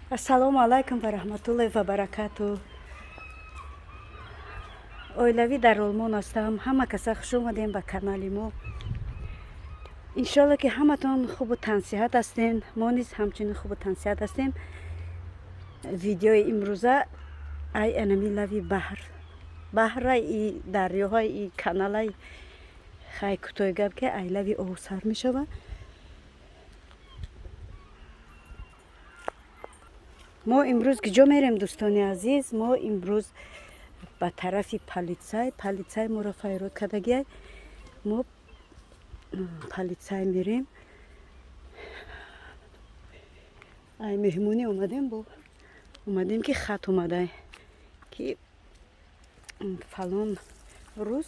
Ассалому алайкум ва раҳматуллоҳи ва баракату. Оилавӣ дар Олмон ҳастам. Ҳама каса хуш омадем ба канали мо. Иншоалло, ки ҳаматон хубу тансиҳат ҳастем. Мо низ ҳамчунин хубу тансиҳат ҳастем. Видеои имрӯза ай анами лави баҳр. Баҳра и дарёҳои и каналай, хай, кӯтоҳи гап, ки ай лави об сар мешава. Мо имрӯз куҷо мерем, дӯстони азиз? Мо имрӯз ба тарафи Polizei. Polizei моро файрод кардагиай. Мо Polizei мерем. Ай меҳмонӣ омадем, бо омадем, ки хат омадай, ки фалон рӯз,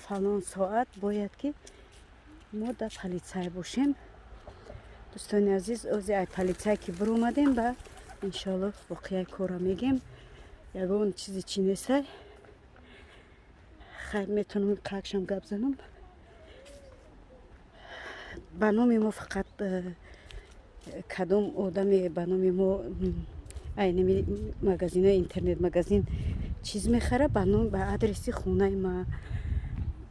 фалон соат бояд, ки мо дар Polizei бошем. Дӯстони азиз, ози ай Polizei ки биромадем, ба иншоалло воқеаи корро мегем. Ягон чизи чӣ нестай. Хайр, метавонам қакшам гап занам. Ба номи мо фақат кадом одаме ба номи мо айнами магазинои интернет магазин чиз мехара, ба ном, ба адреси хонаи ма.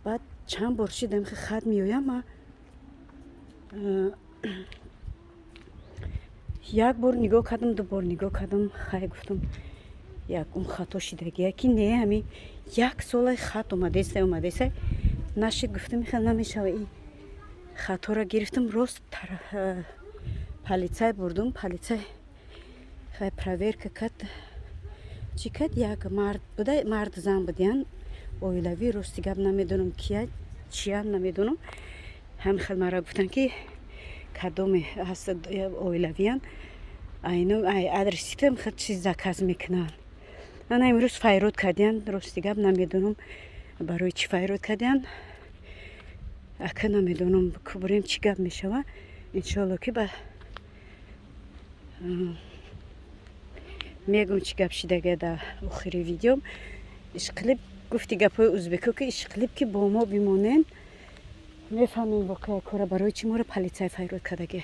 Баъд чанд бор шидам, хат меоям. Ма як бор нигоҳ кардам, ду бор нигоҳ кардам, хай, гуфтам, ягон хато шидагия, ки не, ҳами як солаи хат омадесай, омадесай, нашид. Гуфтам, хел намешава. И хаторо гирифтам, рост Polizei бурдум. Polizei, хай, проверка кард, чӣ кард. Як мард буда, мард, зан будиян, оилавӣ. Рости гап, намедонам, кия, чия, намедонам. Ҳами хел мара гуфтанд, ки кадоме ҳаст, оилавиян, айну ай адреситам хел чиз заказ мекунанд. Ана имрӯз файрод кардиян. Рости гап, намедонам, барои чӣ файрод кардиян. Ака, намедонам, кубурем, чӣ гап мешава. Иншоалло, ки ба мегум, чӣ гап шидага дар охири видеом. Ишқилиб, гуфти гапҳои узбеко, ки ишқилиб, ки бо мо бимонен, мефаҳмем воқеа кора, барои чӣ моро Polizei файрод кардагӣ.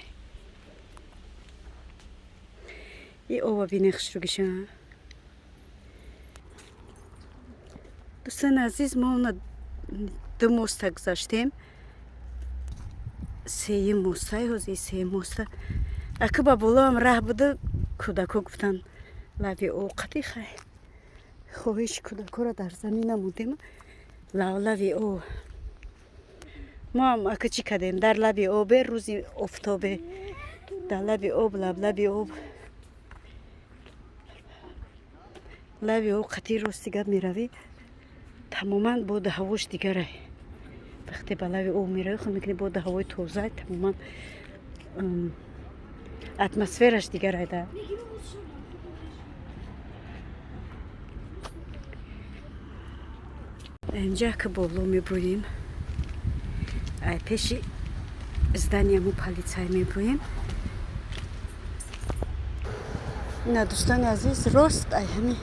И ова бинен, хушругиша. Дӯстони азиз, мо она ду моста гузаштем, сеюм мостай ҳозир, сеюм моста. Ака, ба болоам раҳ буда, кӯдако гуфтанд, лави о қати. Хай, хоҳиши кӯдакоро дар замина мондем. Лавлави о моам, ака, чӣ кардем? Дар лаби обе, рӯзи офтобе, дар лаби об, лаблаби об, лаби об қати. Рости гап, меравӣ, тамоман боду ҳавош дигарай. Вақте ба лаби об меравӣ, хел мекунӣ, боду ҳавои тоза, тамоман атмосфераш дигарай да. Инҷа ки боло мебурӯем, ай пеши зданиямо Polizei мебурӯем. Ина, дӯстони азиз, рост ай ҳами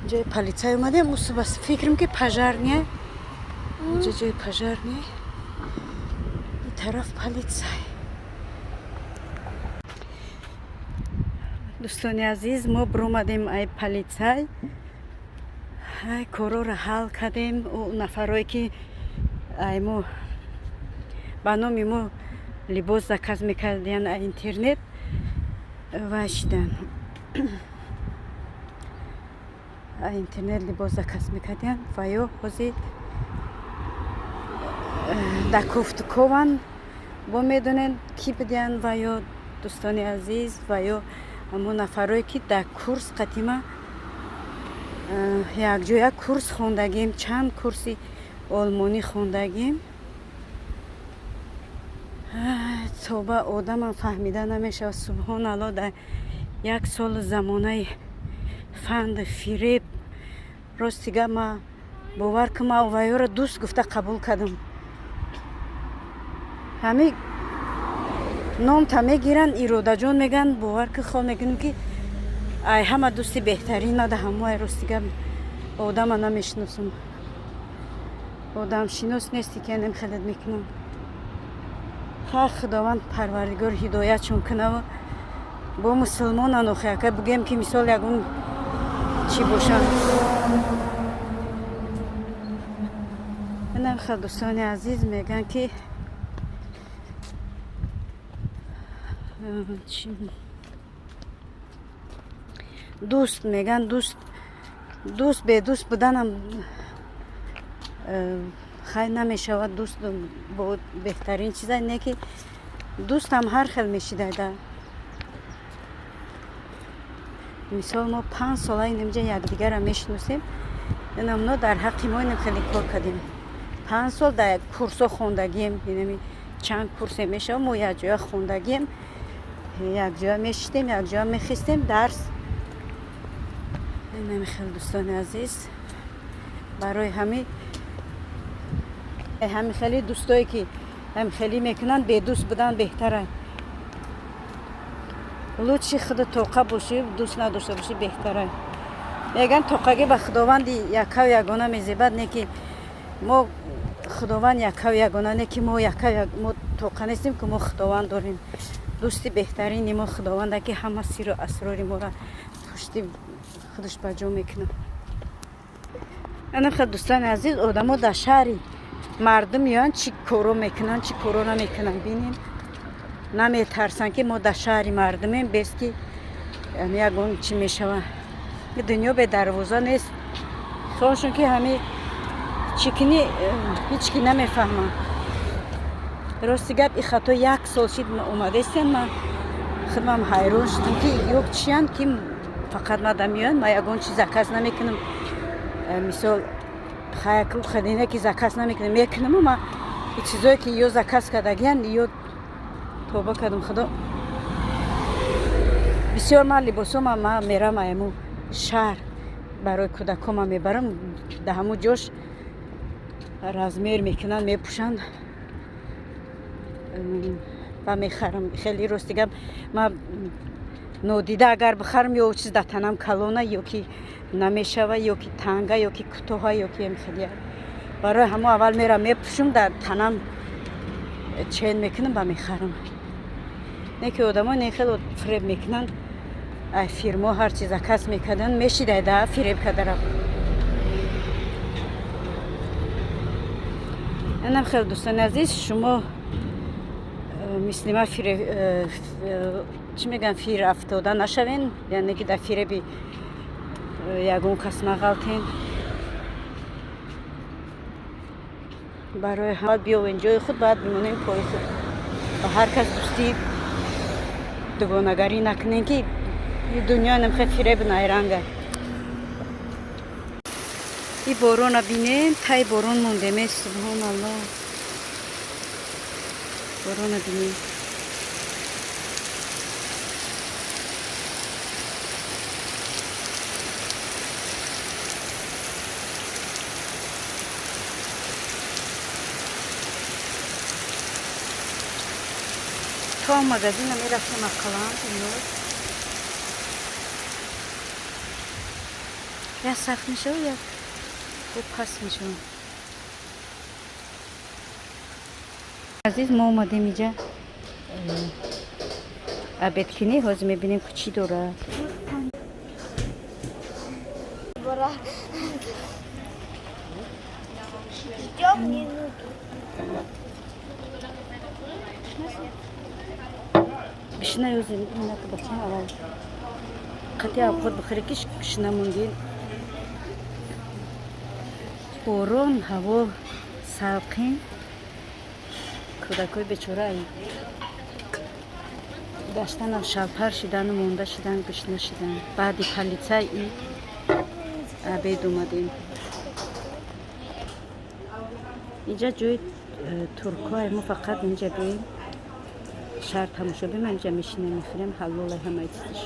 ҷои Polizei омадем. Усу бас фикрам, ки пожарный, инҷа ҷои пожарный, и тараф Polizei. Дӯстони азиз, мо биромадем ай Polizei, ай корора ҳал кардем. Ӯ нафарое, ки ай мо, ба номи мо либос заказ мекардиян ай интернет, вай шидан, ай интернет либос заказ мекардиян, ва ё ҳозир дар кофтукованд. Бо медонед, кӣ будиян ва ё, дӯстони азиз? Ва ё ҳамон нафарое, ки дар курс қадима якҷоя курс хондагим, чанд курси олмонӣ хондагим. Тоба, одамам фаҳмида намешавад. Субҳоналло, дар як солу замонаи фанду фиреб. Рости гап, ма бовар кун, ма вайёро дӯст гуфта қабул кардам. Ҳами номта мегиранд, Иродаҷон мегӯянд. Бовар ки, хол мекунем, ки ай ҳама дӯсти беҳтарин мада ҳамоай. Рости гап, одама намешиносам, одамшинос нести, ки анем хелет мекунам. Ха, Худованд Парвардигор ҳидоятшон кунаву. Бо мусулмонан охи, ака бугем ки мисол ягон чӣ бошанд. Инам хел, дӯстони азиз, мегӯянд ки дӯст, мегӯянд, дӯст бедӯст буданам хай намешавад. Дӯст беҳтарин чиза, не ки дӯстам ҳар хел мешидада. Мисол, мо 5 сола инамҷа якдигарро мешиносем, инамно дар ҳаққи мо инам хеле кор кардем. 5 сол дар курсо хондагием, инами чанд курсе мешава, мо якҷоя хондагием, якҷоя мешиштем, якҷоя мехистем дарс. Инами хел, дӯстони азиз, барои ҳами хеле дӯстое ки ҳами хеле мекунанд, бедӯст будан беҳтара. Лучше худа тоқа бошӣ, дӯст надошта бошӣ беҳтара. Мегӯянд, тоқагӣ ба худованди яккаву ягона мезебад, не ки мо худованд яккаву ягона, не ки мо яккав, мо тоқа нестем ки мо худованд дорем. Дӯсти беҳтарини мо худованда, ки ҳама сиру асрори моро пушти худаш ба ҷо мекунад. Ана хел, дӯстони азиз, одамо дар шаҳри мардум меоянд, чӣ коро мекунанд, чӣ коро намекунанд, бинем. Наметарсанд, ки мо дар шаҳри мардумем, бес ки ягон чӣ мешава. Дунё бедарвоза нест. Хиёлшон ки ҳами чӣ кунӣ, ҳеҷ ки намефаҳмад. Рости гап, и хато як сол шид омадестем, ман худмам ҳайрон шудам, ки ё чиянд, ки фақат мада меоянд. Ман ягон чиз заказ намекунам. Мисол, хадина ки заказ намекунам, мекунаму ма чизое ки ё заказ кардагиянд, ё тоба кардам, худо. Бисёр ман либосома ма мерам айму шаҳр, барои кӯдакома мебарам, да ҳамун ҷош размер мекунанд, мепӯшанд ва мехарам. Хеле, рости гап, ма нодида агар бихарам, ё чиз дар танам калона, ё ки намешава, ё ки танга, ё ки кӯтоҳа, ё ки хеле. Барои ҳамо аввал мерам, мепӯшум, дар танам чен мекунам ва мехарам. Не ки одамо не хеле фиреб мекунанд. Ай фирмо ҳар чи заказ мекарданд, мешидай да фиреб кардара. Инам хеле, дӯстони азиз, шумо мисли ма чӣ мегӯям, фир афтода нашавен, яъне ки дар фиреби ягон кас нағалтен. Барои биёвен ҷои худ, бояд бимонем пои худ. Ба ҳар кас дӯстӣ дугонагарӣ накунем, ки дунё намхе фиреб найранга. И борона бинем, тай борон мондеме, субҳоналло, борона бинем. То магазина мерафтем ақалан имрӯз. Як сахт мешавад, як пас мешавад. Азиз, мо омадем иҷа обед кунӣ. Ҳозир мебинем, ки чӣ дорад. Бора. Ждем минуту. Бишина, ёзи инака, бача, аввал қати авқот бихӯре, ки гушна мондӣ. Борон, ҳаво салқин, кӯдакҳои бечора гаштанам, шалпар шидану монда шидан, гушна шидан. Баъди полицай и обед омадем. Инҷа ҷои туркҳое, мо фақат инҷа бием, шаҳр тамошо бим, инҷа мешинем, мехӯрем, ҳалолай ҳамаи чизиш.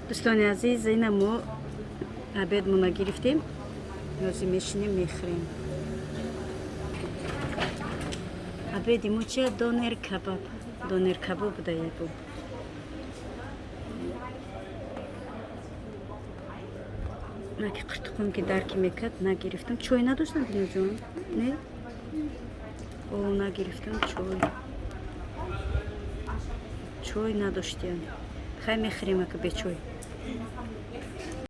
Дӯстони азиз, ина мо обедмона гирифтем, ҳозир мешинем, мехӯрем. Обеди мо чи? Донер кабаб, донер кабоб буда ебу. Наки қиртуқум ки дарки мекард, нагирифтам. Чой надоштам, Диноҷон, не, о, нагирифтам чой. Чой надоштиян. Хай, мехӯрем ака бечой.